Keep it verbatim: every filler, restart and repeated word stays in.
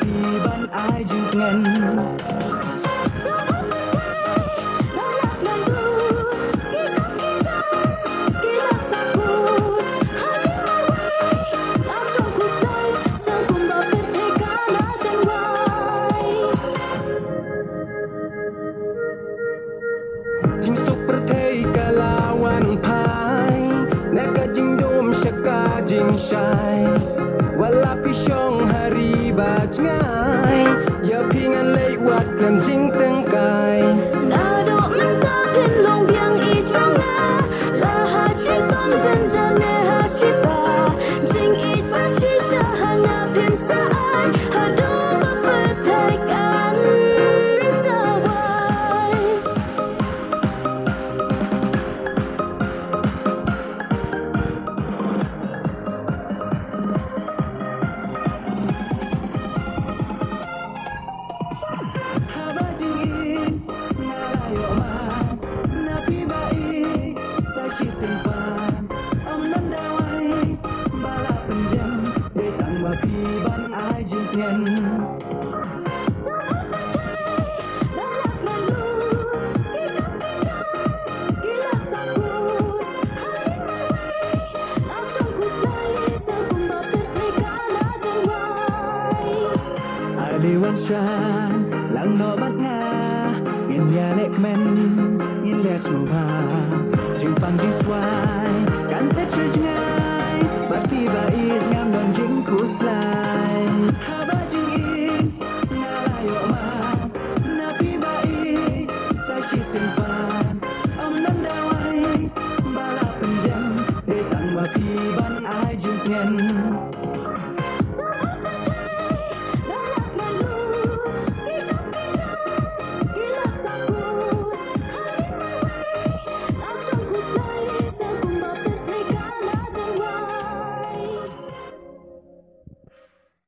Ban ai jingtngen. Jingsuk pyrthei ka la wan phai na ka jingdum sha ka jingshai. Wat la phi shong ha ri ba jngai, ïa phi ngan leit wad khlem jingtengkai. Naduh mynta phin long biang i jong nga, la ha shitom jynjar ne ha shipa. Jingïeit ba shisha ha nga phin sa ai, haduh ba pyrthei kan sa wai. Haba jingim nga la ïoh man na phi ba ïeit sa shisien pat. Ym nang dawai ba la pynjem, dei tang ba phi ban ai jingtngen. Ade wan shang lang noh bad nga, ngin ïaleh kmen, ngin leh sngewbha. Jingpang jingswai kan phet sha jngai, bad phi ba ïeit ngam don jingkhuslai.